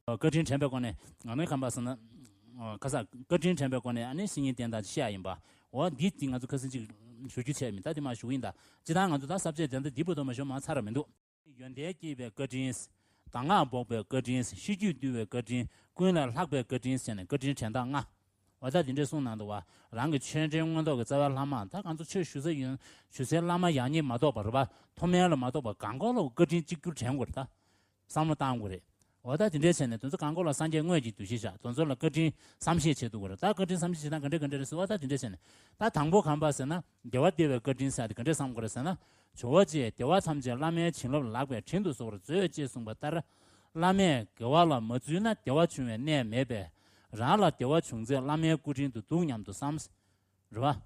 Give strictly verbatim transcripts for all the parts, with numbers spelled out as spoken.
བཀའ་དྲིན་དྲན་པའི་སྒོ་ནས་ང་ནི་ཁམས་པ་ཟེར་ན། ཁ་ས་བཀའ་དྲིན་དྲན་པའི་སྒོ་ནས་ཨ་ནི་བཤེས་གཉེན་བསྟེན་སྟངས་བཤད་ཡ་ཡིན་པ། འོ་འདི་འདི་ང་ཚོ་ཁ་སང་ཅིག་ཞུ་རྒྱུ་བྱས་མིན་ད་དེ་མ་ཞུ་གི་ཡིན་ད། སྤྱིར་བཏང་ང་ཚོ་ད་ས་བཅད་དེ་འདི་འདི་བུ་དོ་མ་ཞོ་མ་ཚར་མི་འདུག་ཡོན་ཏན་སྐྱེས་པའི་བཀའ་དྲིན། གདམས་ངག་འབོགས་པའི་བཀའ་དྲིན། ཤེས་རྒྱུད་བཏུལ་བའི་བཀའ་དྲིན། ཀུན་ལས་ལྷག་པའི་བཀའ་དྲིན་བྱས་ནས་བཀའ་དྲིན་དྲན་སྟངས་ལྔ། འོ་ད་འདི་འདྲས་གསུངས་གནང་འདུག་བ། རང་གི་ཆོས་འབྲེལ་མངོན་རྟོགས་ཀྱི་རྩ་བའི་ལྷ་མ་ད་ང་ཚོ་ཆོས་ཞུ་ས་ཡོད་ཞུ་སའི་བླ་མ་ཡག་ཉེས་མ་གཏོགས་པ་རེད་པ། མཐོ་དམན་ལ་མ་གཏོགས་པ་གང་གོ་ལ་བཀའ་དྲིན་གཅིག་གྱུར་དྲན་དགོས་རེད་ད། བསམ་བློ་བཏང་དགོས་རེད། འོ་ད་དེ་འདྲས་བྱས་ནས་དེ་ཚོ་གང་གོ་ལ་སངས་རྒྱས་དངོས་ཀྱི་འདུ་ཤེས་བཞག་དེ་ཚོ་ལ་བཀའ་དྲིན་བསམ་ཤེས་བྱེད་ཐུབ་དགོས་རེད་ད། བཀའ་དྲིན་བསམ་ཤེས་བྱེད་སྟངས་ག་འདྲས་ག་འདྲས་རེད་ཟེར་བ་ད་དེ་འདྲས་བྱས་ནས་ད་དང་པོ་གང་པ་ཟེར་ན་བདེ་བ་སྟེར་བའི་བཀའ་དྲིན་ཟེར་དེ་ག་འདྲས་བསམ་དགོས་རེད་ཟེར་ན། ཇོ་བོ་རྗེས་བདེ་བ་ཐམས་ཅད་བླ་མའི་བྱིན་རླབས་ལགས་པས་དྲིན་དུ་གཟོ་བར་མཛོད་ཅེས་གསུངས་པ་ལྟར། བླ་མས་དགེ་བ་ལ་མ་བཙུད་ན་བདེ་བ་འབྱུང་བའི་གནས་མེད་པས། རང་ལ་བདེ་བ་བྱུང་ཚེ་བླ་མའི་སྐུ་དྲིན་དུ་འདུག་སྙམ་དུ་བསམ། རེད་བ།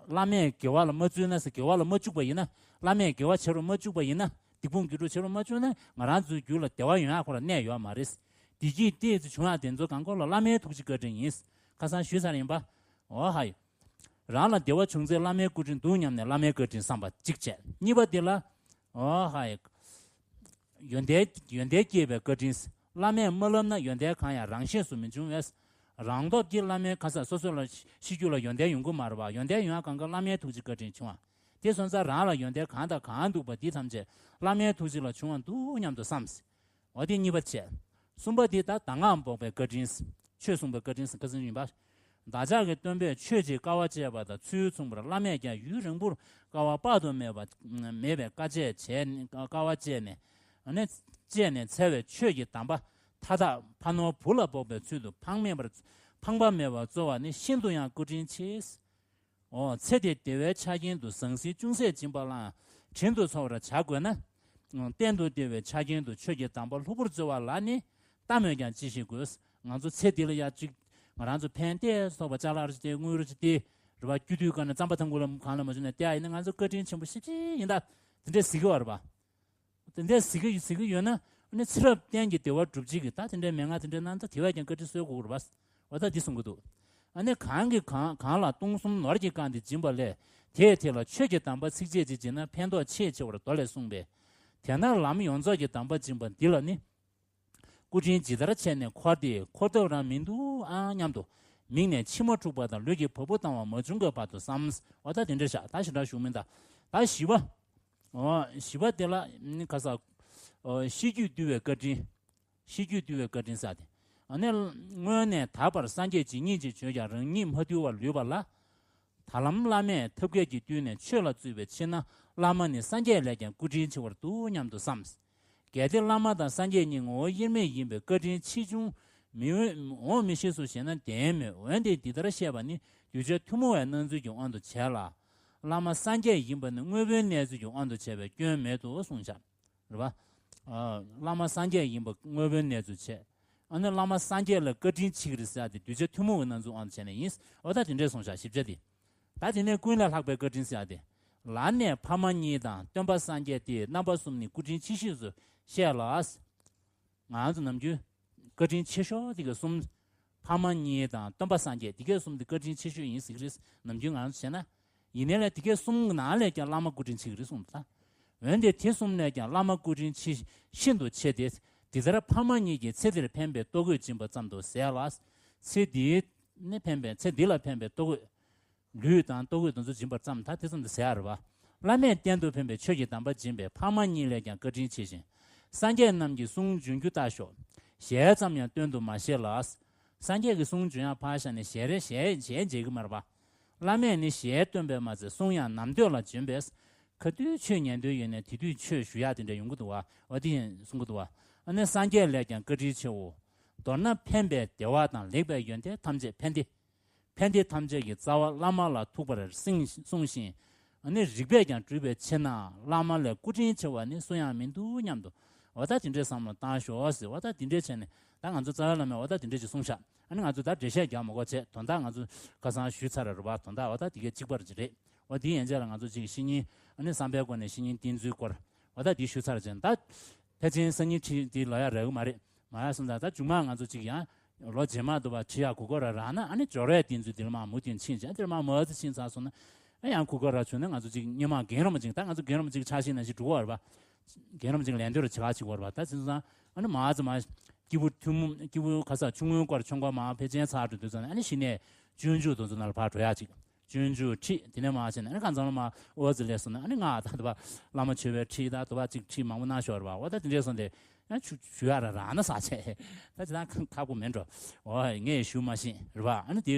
བླ་མས་དགེ་བ་ལ་མ་བཙུད་ན་ཟེར་དགེ་བ་ལ་མ་བཅུག་པ་ཡིན་ན། བླ་མས་དགེ་བ་བྱེད་རུང་མ་བཅུག་པ་ཡིན་ན། སྡིག་སྤོང་དགེ་སྒྲུབ་བྱེད་རུང་མ་བཅུག་ན་ང་རང་ཚོའི་རྒྱུད་ལ་བདེ་བ་ཡོང་ཡག་ཁོ་རང་གནས་ཡོད་མ་རེད། བདེ་སྐྱིད་ཏོག་ཙམ་བྱུང་ཡག་དེ་ཚོ་གང་གོ་ལ་བླ་མའི་ཐུགས་རྗེ་བཀའ་དྲིན་ཡིན། ཁ་སང་ཞུས་ཚར་ཡིན་པ། འོ་ཧའི། རང་ལ་བདེ་བ་བྱུང་ཚེ་བླ་མའི་སྐུ་དྲིན་འདུག་སྙམ་ནས་བླ་མའི་བཀའ་དྲིན་བསམ་པ་གཅིག་བྱས། གཉིས་པ་དེ་ལ། འོ་ཧའི། ཡོན་ཏན་ཡོན་ཏན་སྐྱེས་པའི་བཀའ་དྲིན། བླ་མས་མ་བསླབས་ན་ཡོན་ཏན་གང་ཡང་རང་བཞིན་སུ་མི་འབྱུང་བས། རང་སྟོབས་ཀྱིས་བླ་མའི་ཁ་ས་སོ་སོ་ལ་ཤེས་རྒྱུད་ལ་ཡོན་ཏན་ཡོང་གི་མ་རེད་བ། ཡོན་ཏན་ཡོང་ཡག་གང་ག་བླ་མའི་ཐུགས་རྗེ་བཀའ་དྲིན་བྱུང་བ། དེ་སོང་ཙང་རང་ལ་ཡོན་ཏན་གང་དང་གང་འདུག་པ་འདི་ཐམས་ཅད་བླ་མའི་ཐུགས་རྗེ་ལ་བྱུང་བ་འདུག་སྙམ་དུ་བསམ། འོ་དེ་གཉིས་པ་བྱས། གསུམ་པ་དེ་ད་གདམས་ངག་འབོགས་པའི་བཀའ་དྲིན། ཆོས་གསུངས་པའི་བཀའ་དྲིན་ཟེར་བཀའ་དྲིན་ཡིན་པ། བདག་ཅག་གི་སྟོན་པས་ཆོས་ཀྱི་དཀའ་བ་སྤྱད་པ་དང་ཚུལ་མཚུངས་པར་བླ་མས་ཀྱང་ཡུན་རིང་པོར་དཀའ་བ་དཔག་ཏུ་མེད་པ་མེད་པའི་དཀའ་སྤྱད་བྱས་ནས་དཀའ་བ་སྤྱད་ནས་ནས་སྤྱད་ནས་འཚལ་བའི་ཆོས་ཀྱི་གདམས་པ་མཐའ་དག་ཕ་ནོར་བུ་ལ་འབོགས་པའི་ཚུལ་དུ་ཕངས་མེད་པར་ཕངས་པ་མེད་པར་སྩོལ་བ་ནི་ཤིན་ཏུ་ཡང་སྐུ་དྲིན་ཆེ། འོ་ཚེ་འདི་བདེ་བའི་ཆ་རྐྱེན་དུ་ཟང་ཟིང་ཅུང་ཟད་སྦྱིན་པ་ལའང་དྲིན་དུ་ཚོར་བར་བྱ་དགོས་ན། གཏན་དུ་བདེ་བའི་ཆ་རྐྱེན་དུ་ཆོས་ཀྱི་གདམས་པ་ལྷུག་པོར་སྩོལ་བ་ལ་ནི་ལྟ་སྨོས་ཀྱང་ཅི་ཞིག་དགོས། ང་ཚོ་ཚེ་འདི་ལ་ཡ་གཅིག་ང་རང་ཚོ་ཕན་བདེ་སོགས་པ་ཅ་ལག་རེ་ཅིག་སྟེར་དངུལ་རེ་ཅིག་སྟེར་རེ་བ་རྒྱུ་དུས་ག་ནས་རྩམ་པ་ཐང་གུ་ལ་གང་ལ་མ་བྱུང་ནས་བལྟས་ཡིན་ན་ང་ཚོ་བཀའ་དྲིན་ཆེན་པོ་ཞེ་པོ་ཡིན་ད། དེ་འདྲས་ཟེར་གི་བ་རེད་པ། དེ་འདྲས་ཟེར་གི་ཟེར་གི་ཡོད་ན་ཨ་ནི་ཚེ་རབས་གཏན་གྱི་བདེ་བ་སྒྲུབ་བྱེད་ཀྱི་ད་དེ་འདྲའི་མན་ངག་དེ་འདྲའི་གནང་ད་དེ་བས་ཀྱང་བཀའ་དྲིན་གསོས་དགོས་རེད་པ། འོ་ད་འདི་གསུང་གི་འདུག་ཨ་ནི་གང་གིས་གང་གང་ལ་སྟོང་གསུམ་ནོར་གྱིས་བཀང་སྟེ་སྦྱིན་པ་ལས། དེས་དེ་ལ་ཆོས་ཀྱི་གདམས་པ་ཚིགས་བཅད་གཅིག་བྱིན་ན་ཕན་ཐོགས་ཆེས་ཆེ་བར་མདོ་ལས་གསུངས་པས། དེས་ན་ལམ་ཡོངས་རྫོགས་ཀྱི་གདམས་པ་སྦྱིན་པ་འདི་ལ་ནི། སྐུ་དྲིན་ཇི་ལྟར་ཆེ་ནས་འཁོར་ཏེ་འཁོར་ཐབས་རང་མི་འདུག་ཨང་སྙམ་དུ། མིག་ནས་མཆི་མ་འཁྲུགས་པ་དང་ལུས་ཀྱི་བ་སྤུ་ལྡང་བ་མ་བྱུང་གི་བར་དུ་བསམ། འོ་ད་དེ་འདྲ་བཞག་ད་ཞེ་དྲག་ཞུ་མིན་ད། ད་བཞི་པ། འོ་བཞི་པ་དེ་ལ་ནི་ཁ་ས། འོ་ཤེས་རྒྱུད་བཏུལ་བའི་བཀའ་དྲིན། ཤེས་རྒྱུད་བཏུལ་བའི་བཀའ་དྲིན་ཟེར་ཏེ། ཨ་ནི་སྔོན་ནས་ད་བར་སངས་རྒྱས་ཇི་སྙེད་ཅིག་བྱོན་ཀྱང་རང་ཉིད་མ་ཐུལ་བར་ལུས་པ་ལ། ད་ལམ་བླ་མས་ཐབས་མཁས་ཀྱིས་བཏུལ་ནས་ཆོས་ལ་བཙུད་པའི་ཕྱིར་ན་བླ་མ་ནི་སངས་རྒྱས་ལས་ཀྱང་སྐུ་དྲིན་ཆེ་བར་འདུག་སྙམ་དུ་བསམ། གལ་ཏེ་བླ་མ་དང་སངས་རྒྱས་གཉིས་ངོ་བོ་དབྱེར་མེད་ཡིན་པས་བཀའ་དྲིན་ཆེ་ཆུང་མི་འོས་འོང་མི་ཤེས་སོ་ཞེ་ན་བདེན་མོད། འོན་ཏེ་འདི་ལྟར་བཤད་པ་ནི་གདུལ་བྱ་ཐུན་མོང་བའི་སྣང་ཚུལ་གྱི་དབང་དུ་བྱས་ལ། བླ་མ་སངས་རྒྱས་ཡིན་པ་ནི་དངོས་པོའི་གནས་ཚུལ་གྱི་དབང་དུ་བྱས་པས་སྐྱོན་མེད་དོ་གསུངས་བཞག་རེད་པ། ཨ། བླ་མ་སངས་རྒྱས་ཡིན་པ་དངོས་པོའི་གནས་ཚུལ་བྱས། ཨ་ནི་བླ་མ་སངས་རྒྱས་ལ་བཀའ་དྲིན་ཆེ་གི་རེད་ཟེར་ཡ་དེ་གདུལ་བྱ་ཐུན་མོང་གི་སྣང་ཚུལ་དབང་དུ་བྱས་ནས་ཡིན། འོ་ད་དེ་འདྲས་གསུངས་བཞག་ཞིབ་ཆ་དེ། ད་དེ་ནས་ཀུན་ལས་ལྷག་པའི་བཀའ་དྲིན་ཟེར་ཡ་དེ། ལར་ནས་ཕ་མ་གཉིས་དང་སྟོན་པ་སངས་རྒྱས་ཏེ་རྣམ་པ་གསུམ་ནི་སྐུ་དྲིན་ཆེ་ཤོས་སུ་བཤད་ལ། ང་ཚོ་ནམ་རྒྱུན་བཀའ་དྲིན་ཆེ་ཤོས་དེ་ག་གསུམ། ཕ་མ་གཉིས་དང་སྟོན་པ་སངས་རྒྱས་དེ་ག་གསུམ་དེ་བཀའ་དྲིན་ཆེ་ཤོས་ཡིན་ཟེར་གི་རེད་ནམ་རྒྱུན་ང་ཚོ་བྱས་ན། ཡིན་ནའི་ལས་དེ་ག་གསུམ་གྱི་ནང་ལས་ཀྱང་བླ་མ་སྐུ་དྲིན་ཆེ་གི་རེད་གསུངས་འདུག་ད། འོན་ཏེ་དེ་གསུམ་ལས་ཀྱང་བླ་མ་སྐུ་དྲིན་ཆེ་ཤིན་ཏུ་ཆེ་སྟེ། འདི་ལྟར་ཕ་མ་གཉིས་ཀྱིས་ཚེ་འདིར་ཕན་པའི་ལྟོ་གོས་སྦྱིན་པ་ཙམ་དུ་ཟད་ལ། ཚེ་འདིའི་ནི་ཕན་པའི་ཚེ་འདི་ལ་ཕན་པའི་ལྟོ་གོས། ལུས་དང་ལྟོ་གོས་དེ་ཚོ་སྦྱིན་པར་བརྩམས་ད་དེ་ཙམ་དུ་ཟད་ཡ་རེད་པ། བླ་མས་གཏན་དུ་ཕན་པའི་ཆོས་ཀྱི་གདམས་པ་སྦྱིན་པས་ཕ་མ་གཉིས་ལས་ཀྱང་བཀའ་དྲིན་ཆེ་ཞིང་། སངས་རྒྱས་རྣམས་ཀྱི་གསུང་འབྱོན་རྒྱུ་ལྟ་ཞོག་ཞལ་ཙམ་ཡང་སྟོན་དུ་མ་བཞེས་ལ། སངས་རྒྱས་ཀྱི་གསུང་འབྱོན་ཡ་ཕར་བཞག་ནས་ཞལ་རེ་ཞལ་ཞལ་མཇལ་གྱི་མ་རེད་པ། བླ་མས་ནི་ཞལ་སྟོན་པས་མ་ཚད་གསུང་ཡང་ནམ་ཐོས་ལ་བྱོན་པས། ག་དུས་ཆོས་ཉན་འདོད་ཡོད་ནས་དེ་དུས་ཆོས་ཞུ་ཡ་དེ་འདྲ་ཡོང་གི་འདུག་བ། འོ་དེ་ཡིན་གསུང་གི་འདུག་བ། ཨ་ནི་སངས་རྒྱས་ལས་ཀྱང་བཀའ་དྲིན་ཆེའོ། མདོར་ན་ཕན་པའི་བདེ་བ་དང་ལེགས་པའི་ཡོན་ཏན་ཐམས་ཅད་ཕན་བདེ། ཕན་བདེ་ཐམས་ཅད་ཀྱི་རྩ་བ་བླ་མ་ལ་ཐུག་པར་གསུངས་ཤིང་། ཨ་ནི་རིགས་པས་ཀྱང་བསྒྲུབས་པའི་ཕྱིར་ན་བླ་མ་ལས་སྐུ་དྲིན་ཆེ་བ་ནི་སུ་ཡང་མི་འདུག་སྙམ་དུ། འོ་ད་དེ་འདྲའི་བསམ་བློ་བཏང་ཞོག་ཟེར། འོ་ད་དེ་འདྲའི་བྱས་ནས་ད་ང་ཚོ་རྩ་བའི་བླ་མས་འོ་ད་དེ་འདྲའི་ཅིག་གསུངས་ཤག་ཨ་ནི་ང་ཚོ་ད་འགྲེལ་བཤད་རྒྱག་མ་དགོས་བྱས་དོན་དག་ང་ཚོ་ཁ་སང་ཞུས་ཚར་རེད་བ། དོན་དག་འོ་ད་དེ་གའི་གཅིག་པ་རེད། འོ་དེ་ཡན་ཆད་ལ་ང་ཚོ་ཅིག་བཤེས་གཉེན་ཨ་ནི་བསམ་པའི་སྒོ་ནས་བཤེས་གཉེན་བསྟེན་ཚུལ་སྐོར། འོ་ད་དེ་ཞུས་ཚར་བྱས་ད། ཕལ་ཆེར་སང་ཉིན་ཁྲིད་དེ་ལོ་ཡག་རག་གི་མ་རེད། མ་རག་སོང་ཙང་ད་མཇུག་མ་ང་ཚོ་གཅིག་ཡང་ལོ་རྗེས་མ་དུ་བ་ཁྲིད་ཡག་གོ་སྐབས་རག་རག་ན་ཨ་ནི་སྦྱོར་བའི་བསྟེན་ཚུལ་འདི་ལ་མ་མུ་མཐུད་ཕྱིན་བྱས་འདིར་མ་མོ་ཙི་ཕྱིན་ཚར་སོང་ན་ཨ་ཡང་གོ་སྐབས་རག་བྱུང་ན་ང་ཚོ་གཅིག་སྔོན་མ་རྒན་རབས་མ་གཅིག་ད་ང་ཚོ་རྒན་རབས་མ་གཅིག་ཕྱག་ཤེས་ནང་བཞིན་འགྲོ་གི་ཡོད་རེད་པ། རྒན་རབས་མ་གཅིག་ལེན་འདོད་རེ་བྱེད་ག་བྱེད་ཀྱི་ཡོད་རེད་པ། ད་དེ་ཚོ་ཚང་ཨ་ནི་མ་ཙི་མ་ སྐྱེས་བུ་ཐུན་མོང་སྐྱེས་བུ་ག་ས་ཆུང་ངུའི་སྐོར་ཆོས་འཁོར་མར་ཕལ་ཆེར་ཚར་འགྲོ་དུས་ཙམ་ནས། ཨ་ནི་གཞི་ནས་སྤྱོད་འཇུག་དེ་ཚོ་ནང་ལ་ཕར་འགྲོ་ཡག་ཅིག་སྤྱོད་འཇུག་ཁྲིད་དེ་ནས་མར་བྱས་ནས། ཨ་ནི་ཁ་སང་ལ་མར་དབུ་འཛིན་ལས་སོང་ནས། ཨ་ནི་ང་ད་དུ་བ་བླ་མ་མཆོད་པའི་ཁྲིད་དང་དུ་བ་ཅིག་ཁྲིད་མང་པོ་གནང་ཤོར་བ། འོ་ད་དེ་འདྲས་སོང་སྟེ། ཨ་ཞུ་ཞུ་ཡག་རང་རང་ན་ཟེར་བྱས། ད་ཅི་ད་ཁག་པོ་མེད་འགྲོ། འོ་ངས་ཞུ་མ་ཤེས་རེད་བ། ཨ་ནི་དེ་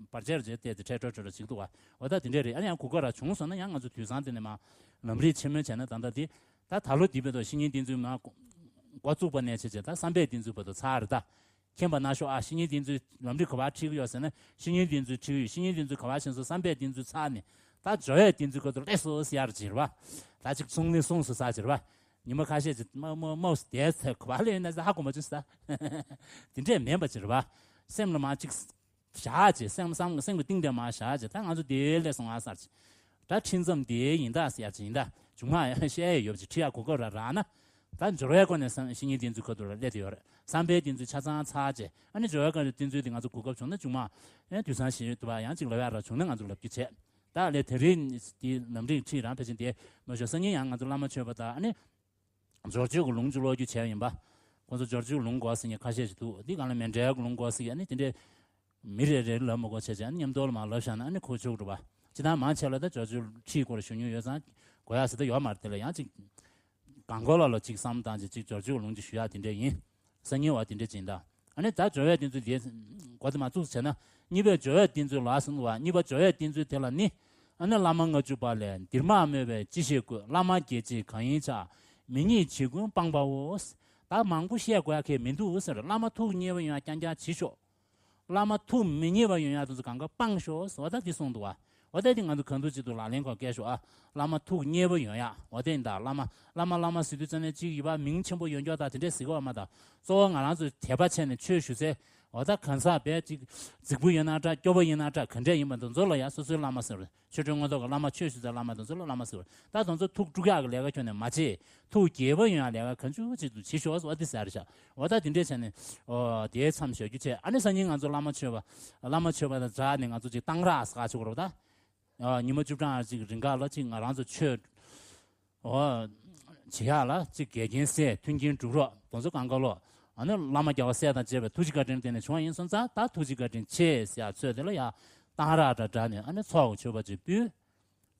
བར་ཆད་རེད་བལྟས་ཏེ་ཁྲལ་ཁྲོལ་ཁྲོལ་ཁྲོལ་ཅིག་འདུག་བ། འོ་ད་དེ་འདྲས་རེད། ཨ་ནི་ཡང་གོ་སྐབས་རང་བྱུང་སོང་ན། ཡང་ང་ཚོ་དུས་སང་དེ་ནས་མར་ལམ་རིམ་ཆེན་མོ་བྱས་ན། ད་ལྟ་དེ་ད་ད་ལོ་འདི་བར་དུ་བཤེས་གཉེན་བསྟེན་ཚུལ་མར་འགོ་བཙུགས་པ་ནས་བྱས་བྱས། ད་བསམ་པའི་བསྟེན་ཚུལ་བར་དུ་ཚར་རེད་ད། མཁྱེན་པ་གནང་ཤོག་ཨ། བཤེས་གཉེན་བསྟེན་ཚུལ་ལམ་རིམ་ག་པར་ཁྲིད་ཀྱི་ཡོད་ཟེར་ན། བཤེས་གཉེན་བསྟེན་ཚུལ་ཁྲིད་ཀྱི་ཡོད། བཤེས་གཉེན་བསྟེན་ཚུལ་ག་པར་ཤེས་སོང་། བསམ་པའི་བསྟེན་ཚུལ་ཚར་ནས་ད་སྦྱོར་བའི་བསྟེན་ཚུལ་སྐོར་དུ་སླེབས་སོང་ཟེར་ཡག་རེད་བ། ད་ཅིག་གསུང་ནི་གསུངས་སོང་ཟེར་བྱས་རེད་བ། ཉི་མ་ཁ་ཤས་ཅིག་མ་མ་མ་བསྡད་ཚེ་ག་པར་སླེབས་ཡོད་ན་ཧ་གོ་མ་བྱུང་ཟེར། དེ་འདྲས་མིན་པ་ཅིག་རེད་བ། སེམས་ལ་མར་ཅིག་བཞག་བྱས། སེམས་བསམ་སེམས་ཀྱི་གཏིང་དེ་མར་བཞག་བྱས། ད་ང་ཚོ་དེ་སླེབས་སོང་ཨ་ཟེར་བྱས། ད་ཁྲིད་མཚམས་དེ་ཡིན་ད་ཟེར་ཡག་ཅིག་ཡིན་ད། མཇུག་མ་ཡང་བཤད་ཡས་ཡོད་པ་ཅིག་ཁྲིད་ཡག་གོ་སྐབས་རང་རག་ན། ད་སྦྱོར་བའི་སྒོ་ནས་བསམ་བཤེས་གཉེན་བསྟེན་ཚུལ་ཁ་ཐུག་ལ་སླེབས་བསྡད་ཡོད་རེད། བསམ་པའི་བསྟེན་ཚུལ་ཆ་ཚང་ཚར་བྱས། ཨ་ནི་སྦྱོར་བའི་སྒོ་ནས་བསྟེན་ཚུལ་དེ་ང་ཚོ་གོ་སྐབས་བྱུང་ན། མཇུག་མ་ཡང་དུས་སང་ཞིག་དུ་བ་ཡང་ཅིག་ལབ་ཡག་རང་བྱུང་ན་ང་ཚོ་ལབ་རྒྱུ་བྱས། ད་ལས་དེ་རིང་དེ་ལམ་རིམ་ཁྲིད་རང་ཕལ་ཆེར་དེ་མ་ཤོར། སང་ཉིན་ཡང་ང་ཚོ་བླ་མ་མཆོད་པ་དང་། ཨ་ནི་སྦྱོར་བཅོས་ཀྱི་ལུང་ཅིག་ཀློག་རྒྱུ་བྱས་ཡིན་པ། ཁོང་ཚོ་སྦྱོར་བཅོས་ཀྱི་ལུང་དགོས་ཟེར་མཁན་ཁ་ཤས་ཤིག་འདུག་འདི་སྒང་ལ་མཎྜལ་གྱི་ལུང་དགོས་ཟེར་མཁན། ཨ་ནི་དེ་འདྲས་མི་རེ་རེ་ལབ་མ་དགོས་བྱས་བྱས། ཨ་ནི་མཉམ་དུ་ལ་མར་ལབ་བཞག་ན་ཨ་ནི་གོ་ཆོག་འགྲོ་བ། ཅི་ད་མང་ཆེ་ལ་ད་སྦྱོར་བཅོས་ཁྲིད་སྐོར་ཞུ་མྱོང་ཡོད་ཙང་དགོས་ཡག་ཟེར་ད་ཡོད་མ་རེད། དེ་ལ་ཡང་ཅིག་གང་གོ་ལ་ལ་ཅིག་བསམ་བཏང་བྱས་ཅིག་སྦྱོར་བཅོས་ཀྱི་ལུང་ཅིག་ཞུ་ཡག་དེ་འདྲས་ཡིན། སང་ཉིན་བ་དེ་འདྲས་ཅིག་ཡིན་ད། ཨ་ནི་ད་སྦྱོར་བའི་བསྟེན་ཚུལ་དེ་འགོ་དེ་མ་བཙུགས་བྱས་ན། གཉིས་པའི་སྦྱོར་བའི་བསྟེན་ཚུལ་ལ་གསུངས་པ། གཉིས་པ་སྦྱོར་བའི་བསྟེན་ཚུལ་དེ་ལ་ནི། ཨ་ནི་བླ་མ་ལྔ་བཅུ་པ་ལས། འདིར་མ་སྨོས་པའི་ཅི་ཞིག་དགོས། བླ་མ་སྐྱེ་མཆེད་གང་ཡིན་ཆ། མི་མཉེས་བྱེད་ཀུན་སྤངས་པའོ། ད་མང་པོ་བཤད་དགོས་ཡག་གང་ཡང་མི་འདུག་ཟེར། བླ་མ་ཐུགས་མཉེས་པ་ཡོང་ཡག་རྐྱང་རྐྱང་བྱེད་ཤོག་བླ་མ་ཐུགས་མི་མཉེས་པ་ཡོང་ཡག་དེ་ཚོ་གང་ག་སྤངས་ཤོག་འོ་ད་འདི་གསུངས་འདུག་བ། འོ་ད་འདི་ང་ཚོ་གང་ཐུབ་ཅི་ཐུབ་ལག་ལེན་ཁོ་བཀལ་ཤོག་ཨ། བླ་མ་ཐུགས་མཉེས་པོ་ཡོང་ཡག་འོ་དེ་ཡིན་ད། བླ་མ་བླ་མ་བླ་མ་ཟེར་དུས་ཙམ་ནས་གཅིག་ཡིན་པ་མིང་ཆེན་པོ་ཡོད་མཁན་དང་དེ་འདྲས་ཟེར་གི་ཡོད་མ་རེད། གཙོ་བོ་ང་རང་ཚོ་དད་པ་བྱས་ནས་ཆོས་ཞུ་སའི། འོ་ད་གང་ཟག་དཔེ་གཅིག་རྫིག་པོ་ཡིན་ན་འདྲ། སྐྱོ་པོ་ཡིན་ན་འདྲ། ག་འདྲས་ཡིན་པ་དེ་ཚོ་ལ་ཡ་སོ་སོའི་བླ་མ་ཟེར། ཆོ་འཕྲུལ་མངོན་རྟོགས་ཀྱི་བླ་མ། ཆོས་ཞུ་སའི་བླ་མ་དེ་ཚོ་ལ་བླ་མ་ཟེར། ད་དེ་ཚོ་ཐུགས་དཀྲུག་ཡག་གི་ལས་ཀ་ཁྱོན་ནས་མ་བྱེད། ཐུགས་དགྱེས་པོ་ཡོང་ཡག་ལས་ཀ་གང་བྱུང་ཅིག་ཏུ་བྱེད་ཤོག་འོ་དེ་ཟེར་ཡག་རེད་ཤག་འོ་ད་དེ་འདྲས་བྱས་ནས། འོ་དེའི་མཚམས་བཞག་རྒྱུ་བྱས། ཨ་ནི་སང་ཉིན་ང་ཚོ་བླ་མ་མཆོད་པ། བླ་མ་མཆོད་པ་དང་སྦྲགས་ནས་ང་ཚོ་ཅིག་གཏང་རག་ཟེར་ག་ཆོག་རེད་པ་ད། ཨ་ཉི་མ་བཅུ་གྲངས་ཅིག་རིང་ག་ལ་ཅིག་ང་རང་ཚོ་ཆོས། འོ། བྱེད་ཡག་ལ་ཅིག་འགལ་རྐྱེན་སེལ། མཐུན་རྐྱེན་སྒྲུབ་རོགས། དེ་ཚོ་གང་ག་ལོ། ཨ་ནི་བླ་མ་རྒྱལ་བ་སྲས་དང་བཅས་པའི་ཐུགས་རྗེ་བཀའ་དྲིན་བརྟེན་ནས་བྱུང་བ་ཡིན་སོང་ཙང་། ད་ཐུགས་རྗེ་བཀའ་དྲིན་ཆེ་ཟེར་ཡག་ཚོད་དེ་ལ་ཡ་གཏང་རག་འདྲ་འདྲ་ནས། ཨ་ནི་ཚོགས་ཀྱི་མཆོད་པ་ཅིག་ཕུལ།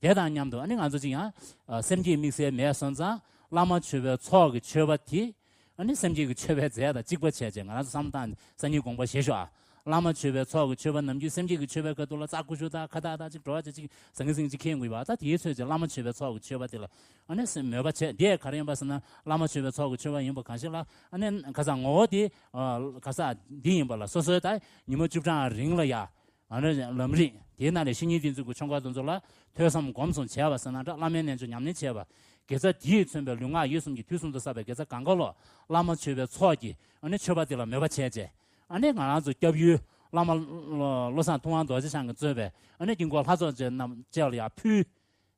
དེ་དང་མཉམ་དུ་ཨ་ནི་ང་ཚོ་ཅིག་ཡང་། ཨ་སེམས་བསྐྱེད་དམིགས་བསལ་མེད་སོང་ཙང་། བླ་མ་མཆོད་པའི་ཚོགས་ཀྱི་མཆོད་པ་དེ། ཨ་ནི་སེམས་བསྐྱེད་ཀྱི་མཆོད་པའི་རྫས་དང་གཅིག་པ་བྱས་བྱས། ང་རང་ཚོ་བསམ་བློ་བཏང་ནས་སང་ཉིན་དགོངས་པ་བཞེས་ཤོག་ཨ། བླ་མ་མཆོད་པའི་ཚོགས་ཀྱི་མཆོད་པ་ནམ་རྒྱུན་སེམས་བསྐྱེད་ཀྱི་མཆོད་པའི་ཁ་ཐུག་ལ་རྩ་ཁུ་ཤུ་དང་ཁ་བཏགས་དང་ཅིག་འགྲོ་བ་ཅིག་ཅིག་ཟང་ངེ་ཟིང་ཅིག་ཁེལ་དགོས་པ། ད་དེའི་ཚོད་ཅིག་བླ་མ་མཆོད་པའི་ཚོགས་ཀྱི་མཆོད་པ་དེ་ལ་ཨ་ནི་སེམས་མོས་པ་བྱས། དེ་ག་རེ་ཡིན་པ་ཟེར་ན། བླ་མ་མཆོད་པའི་ཚོགས་ཀྱི་མཆོད་པ་ཡིན་པ་གང་ཞིག་ལ། ཨ་ནི་ཁ་སང་ངོ་བོ་དེ། ཨ་ཁ་སང་འདི་ཡིན་པ་ལ་སོ་སོའི་ད་ཉི་མ་བཅུ་གྲངས་རིང་ལ་ཡ། ཨ་ནི་ལམ་རིམ་དེའི་ནང་ནས་བཤེས་གཉེན་བསྟེན་ཚུལ་གྱི་ཆོ་ག་དེ་ཚོ་ལ་ཐོས་བསམ་སྒོམ་གསུམ་བྱས་པ་ཟེར་ན་འདྲ། བླ་མའི་རྣལ་འབྱོར་ཉམས་ལེན་བྱས་པ། དགེ་རྩ་དེས་མཚོན་པའི་ལུས་ངག་ཡིད་གསུམ་གྱི་དུས་གསུམ་དུ་བསགས་པའི་དགེ་རྩ་གང་ག་ལོ། བླ་མ་མཆོད་པའི་ཚོགས་ཀྱི་ཨ་ནི་མཆོད་པ་དེ་ལ་མོས་པ་བྱས་བྱས། ཨ་ནི་ང་རང་ཚོ་སྐྱབས་ཡུལ་བླ་མ་བློ་བཟང་ཐུབ་དབང་རྡོ་རྗེ་འཆང་གིས་གཙོས་པའི་ཨ་ནི་དཀྱིལ་འཁོར་ལྷ་ཚོགས་ཅན་རྣམས་བཅས་ལ་ཡང་ཕུལ།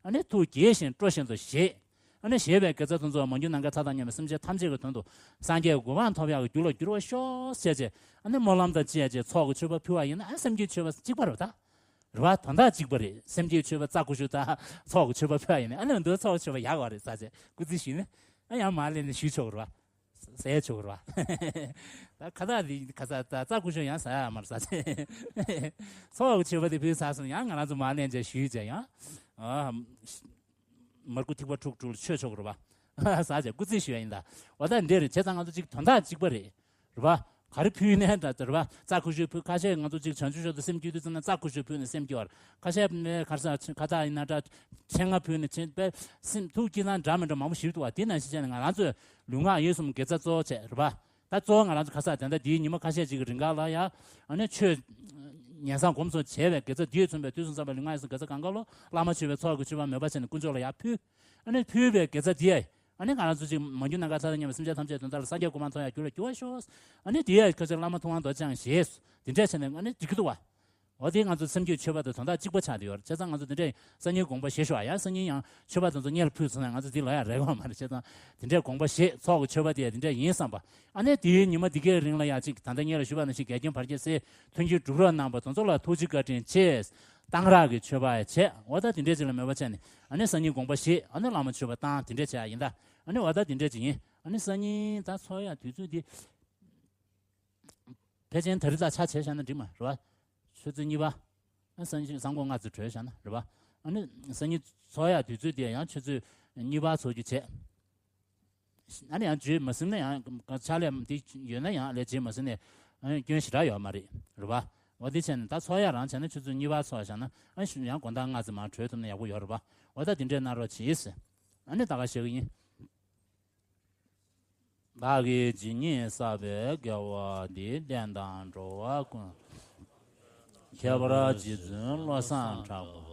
ཨ་ནི་ཐུགས་དགྱེས་ཤིང་སྤྲོ་བཞིན་དུ་བཞེས། ཨ་ནི་བཞེས་པའི་དགེ་རྩ་དེ་ཚོ་མ་གྱུར་ནམ་མཁའི་མཐའ་དང་མཉམ་པའི་སེམས་ཅན་ཐམས་ཅད་ཀྱི་དོན་དུ་སངས་རྒྱས་གོ་འཕང་ཐོབ་ཡག་གི་རྒྱུ་ལ་འགྱུར་བར་ཤོག་ཟེར་བྱས། ཨ་ནི་སྨོན་ལམ་དང་བཅས་བྱས་ཚོགས་ཀྱི་མཆོད་པ་ཕུལ་བ་ཡིན་ན། ཨ་སེམས་བསྐྱེད་མཆོད་པ་གཅིག་པ་རེད་ད། རེད་བ། དོན་དག་གཅིག་པ་རེད། སེམས་བསྐྱེད་མཆོད་པ་རྩ་ཁུ་ཤུ་དང་ཚོགས་ཀྱི་མཆོད་པ་ཕུལ་བ་ཡིན་ན། ཨ་ནི་འདི་ཚོགས་ཀྱི་མཆོད་པ་ཡག་པ་རེད་ཟེར་བྱས་སྐུ་རྩེད་ཞུས་ནས། ཨ་ཡང་མར་སླེབས་ནས་ཞུས་ཆོག་གི་རེད་བ། ཟས་ཆོག་ར། ད་ཁ་བཏགས་འདི་ཁ་ས་ད་རྩ་ཁུ་ཤུ་ཡང་ཟ་ཡག་མ་རེད་ཟ་ཆེ། ཚོགས་ཀྱི་མཆོད་པ་དེ་ཕུལ་ཚར་སོང་ན་ཡང་ང་རང་ཚོ་མར་ལེན་བྱས་ཞུས་བྱས་ཡང་། ཨ། མར་ཁུ་ཐིགས་པ་དྲུག་དྲུག་ལ་མཆོད་ཆོག་ར་བ། ཟ་བྱས་སྐུ་རྩེད་ཞུ་ཡ་ཡིན་ད། འོ་ད་འདྲེ་རེད། བྱས་ཙང་ང་ཚོ་གཅིག་དོན་དག་གཅིག་པ་རེད། ར་བ། ག་རེ་ཕུལ་ནའི་འདྲ་ར་བ། རྩ་ཁུ་ཤུ་ཕུལ། ཁ་ཤས་ང་ཚོ་གཅིག་བྱང་ཆུབ་མཆོག་ཏུ་སེམས་བསྐྱེད་དུས་ཙམ་ན་རྩ་ཁུ་ཤུ་ཕུལ་ནས་སེམས་སྐྱེ་བ་རེད། ཁ་ཤས་ནས་ག་རེ་ཟ་ཁ་བཏགས་ཡིན་ན་འདྲ། ཕྱེད་ལྔ་ཕུལ་ནས་ཕྱེད་པས་སེམས་ཐུགས་སྐྱེ་ན་འདྲ་མི་འདྲ་མང་པོ་ཞིག་འདུག་བ། དེ་ནང་བཞིན་བྱས་ནས་ང་རང་ཚོས་ལུས་ངག་ཡིད་གསུམ་དགེ་རྩ་གཙོ་བོ་བྱས་རེད་པ། ད་གཙོ་བོ་ང་རང་ཚོ་ཁ་ས་དེ་འདྲ་འདིའི་ཉི་མ་ཁ་ཤས་ཅིག་གི་རིང་ག་ལ་ཡ། ཨ་ནི་ཆོས་ཉན་བསམ་སྒོམ་གསུམ་བྱས་པའི་དགེ་རྩ་དེས་མཚོན་པའི་དུས་གསུམ་བསགས་པའི་ལུས་ངག་ཡིད་གསུམ་དགེ་རྩ་གང་ག་ལོ། བླ་མ་མཆོད་པའི་ཚོགས་ཀྱི་མཆོད་པ་མོས་པ་བྱས་ནས་དཀོན་མཆོག་ལ་ཡར་ཕུལ། ཨ་ནི་ཕུལ་བའི་དགེ་རྩ་དེ་ཡ། ཨ་ནི་ང་རང་ཚོ་ཅིག་མ་གྱུར་ནམ་མཁའི་མཐའ་དང་མཉམ་པའི་སེམས་ཅན་ཐམས་ཅད་དོན་དག་ལ་སངས་རྒྱས་གོ་འཕང་ཐོབ་ཡག་རྒྱུ་ལ་འགྱུར་བ་ཤོག། ཨ་ནི་དེ་ཡ་ཁ་ཆེ་བླ་མ་ཐུབ་དབང་རྡོ་རྗེ་འཆང་ཞེས་དེ་འདྲས་བྱས་ནས་ཨ་ནི་འགྲིག་གི་འདུག་བ། འོ་དེ་ང་ཚོ་སེམས་རྒྱུད་མཆོད་པ་དང་དོན་དག་གཅིག་པ་ཆགས་བསྡད་ཡོད་རེད། བྱས་ཙང་ང་ཚོ་དེ་འདྲས་སང་ཉིན་དགོངས་པ་བཞེས་ཤོག་ཨ། ཡང་སང་ཉིན་ཡང་མཆོད་པ་དེ་ཚོ་སྔོན་ལ་ཕུལ་ཚར་ན་ང་ཚོ་འདི་ལ་ཡང་རེ་བ་མ་རེད། བྱས་ཙང་དེ་འདྲས་དགོངས་པ་བཞེས། ཚོགས་ཀྱི་མཆོད་པ་དེ་དེ་འདྲས་ཡིན་བསམ་པ། ཨ་ནི་དེའི་ཉི་མ་འདི་གའི་རིང་ལ་ཡང་ཅིག་ད་ལྟ་སྔོན་ལ་ཞུས་པ་ནང་བཞིན་འགལ་རྐྱེན་བར་ཆད་སེལ། མཐུན་རྐྱེན་སྒྲུབ་རོགས་གནང་བ་དེ་ཚོ་ལ་ཐུགས་རྗེ་བཀའ་དྲིན་ཆེ། གཏང་རག་གི་མཆོད་པ་ཡང་བྱས། འོ་ད་དེ་འདྲས་ཅིག་ལ་མོས་པ་བྱས་ནས་ཨ་ནི་སང་ཉིན་དགོངས་པ་བཞེས། ཨ་ནི་བླ་མ་མཆོད་པ་བཏང་། དེ་འདྲས་བྱས་ཡ་ཡིན་ད། ཨ་ནི་འོ་ད་དེ་འདྲས་ཅིག་ཡིན། ཨ་ནི་སང་ཉིན་ད་ཚོགས་ཡ་དུས་ཚོད་འདི། ཕལ་ཆེར་ད་རེས་ལ་ཆ་བྱས་བཞག་ན་འགྲིག་མ་རེད་བ། ཆུ་ཚོད་གཉིས་པ། ཨ་སང་ཉིན་སང་དགོང་སྔ་ཙམ་གྲོལ་བཞག་ན་རེད་བ། ཨ་ནི་སང་ཉིན་ཚོགས་ཡག་དུས་ཚོད་དེ་ཡང་ཆུ་ཚོད་གཉིས་པ་ཚོགས་རྒྱུ་བྱས། ཨ་ནི་ཡང་བརྗོད་མ་ཟིན་ན་ཡང་ཕྱག་ལས་དེ་ཡོད་ན་ཡང་ལས་བྱེད་མ་ཟིན་ནས་ཨ་སྐྱོན་ཞེ་དྲག་ཡོད་མ་རེད་རེད་བ། འོ་དེ་བྱས་ནས་ད་ཚོགས་ཡག་རང་བྱས་ན་ཆུ་ཚོད་གཉིས་པ་ཚོགས་བཞག་ན་ཨ་ཡང་དགོང་དག་སྔ་ཙམ་མར་གྲོལ་ཐུབ་ན་ཡག་པོ་ཡོད་རེད་བ། འོ་ད་དེ་འདྲས་གནང་རོགས་གྱིས། ཨ་ནི་ད་ག་བཤད་གི་ཡིན། བདག་གིས་ཇི་སྙེད་བསགས་པའི་དགེ་བ་འདི། ལྡན་དང་འགྲོ་བ་ཀུན། ཁྱད་པར་རྗེ་བཙུན་བློ་བཟང་གྲགས་པ།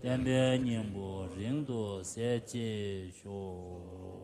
བསྟན་པའི་སྙིང་པོ་རིང་དུ་གསལ་བྱེད་ཤོག།